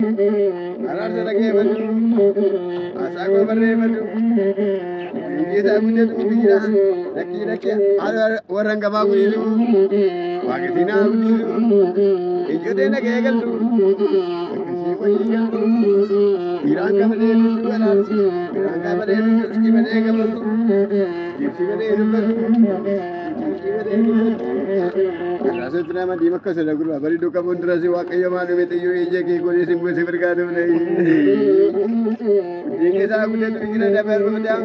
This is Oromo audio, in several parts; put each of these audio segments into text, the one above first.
Araarsa dhaggeeffadhu. Haasaa koo barreeffadhu. Biyyi isaa guddatu biyya. Lakkii lakkii warra hangafaa guddisu. Waaqessi naa guddisu. Ijoollee nagee galtu. Akkasii wajjin galtu. Dhiiraan qabalee duddu araarsi. Dhiiraan qabalee duddu iski malee gammadu. Jibsi malee dubbatu. Jibsi malee dubbatu. Araarsa nama diima akka sada gurbaa bareedu qabuun durasi Waaqayyo maal dhume xiyyoo ija kee godhee si buuse mirgaa dhufne. Dinki isaa guddatu biqila dabar badam.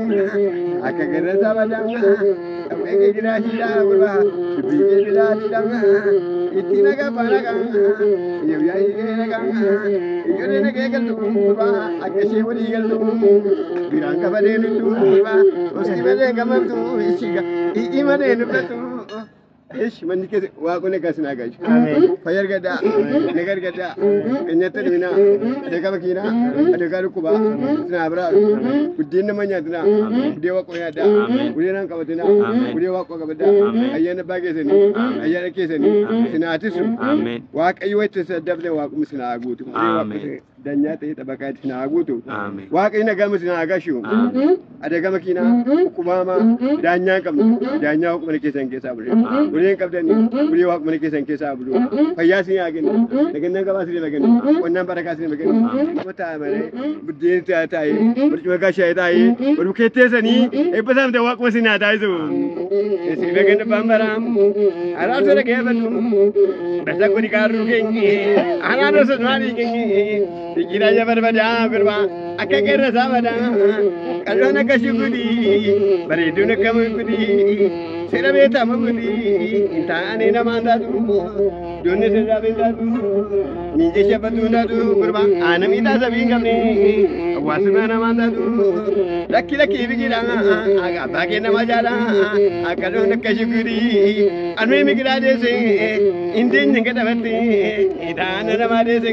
Akka garrasaa badam. Qabee kee jiraachidha gurbaa. Dubbii kee bilaachidha. Itti nagaa baanaqa. Yooyaa hiikee nagaa. Ijoollee nagee galtu gurbaa. Akka ishee walii galtu. Biraan qabalee nuddu gurbaa. Oski malee gamamtu ishiga. I'i malee dubbatu. Ish manni keessa waaqonni akkas naa galchu. Fayyaa argadhaa. Nagaa argadhaa. Keenyatti dhumina. Adeekaa bakiinaa. Adeekaa dhukkubaa. Sinaa biraa. Buddeen nama nyaatinaa. Buddeen waaqoo nyaadhaa. Buddeen naan qabatinaa. Buddeen waaqoo qabadhaa. Ayyaana abbaa keessanii. Ayyaana keessanii. Sinaa tisu. Waaqayyo itti saddabne waaquma sinaa guutu. Danyaa ta'e xabaqaa itti sinaa guutu. Waaqayyo nagaa sinaa gashu. Adeekaa makiinaa. Dhukkubaamaa. Daanyaa hin qabne. Daanyaa waaquma keessan keessaa bule. Buleen qabdanii. Bulee waaquma keessan keessaa bulu. Fayyaa isin haa kennu. Nagannaan qabaa isin haa kennu. Qonnaan barakaa isin haa kennu. Nama taa'e malee buddeen taa'e barcuma gashaa'e taa'e wal bukkeetteessanii eebba isaaf ta'e waaquma isin haa taasisu. Isin beekan abbaan baraa. Araarsa dhaggeeffadhu. Basa kuni kaarruu keenye. Araarsa maalii keenye. Biqilaa ija barbadaa gurbaa. Akka qeerra isaa badaa. Qalloon akka shugudii. Bareeduun akka mugudii. Seera beektaa mugudii. Taa'anii namaan taatu. Doonni sirraa beektaatu. Miinjee shabbatu taatu gurbaa. Aana miidhaa sabii hin qabne. Hawaasummaa namaan taatu. Lakki lakki biqilaa. Abbaa kee nama jaala. Akka loon akka shugudii. Anuu miqilaa deesse. Indeenye gadhabatti. Taa'anii namaa deesse.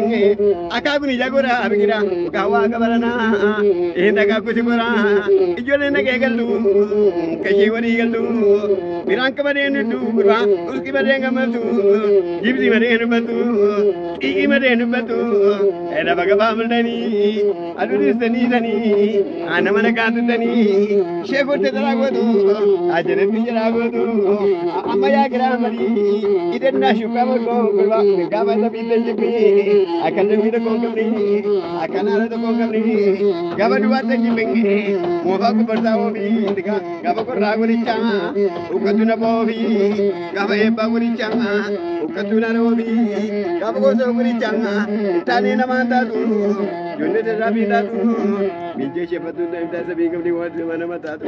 Akaakun ija goraa biqilaa. Mukaan waa qabaranaa. Inni akaakuti goraa. Ijoolleen nagee galtu. Kashee walii galtu. Biraan qabadee nuddu gurbaa. Uski malee gammatu. Jibsi malee dubbatu. Xiiqii malee dubbatu. Lafa gabaa mul'anii. Aduu dhiistanii sanii. Aanna mana kaatutanii. Ishee gorte taraa gootu. Ajalatti jalaa gootu. Amma yaa giraa marii. Idannaa shuukaa morgoo gurbaa. Gaafa isa biitta jibbi. Akka namni tokko hin qabne. Akka naara tokko hin qabne. Gaafa duwwaatti jibbi. Moofaa kubbarsaa oofi. Gaafa qorraa godhichaa. Ukkatu na boofi. Gaafa eebbaa godhichaa. Ukkatu na roofi. Gaafa gosa godhichaa. Taanee namaan taatu. Ijoollee irraa biitaatu. Miinjee sheeffatu namni sabii qabdi waan nama taatu.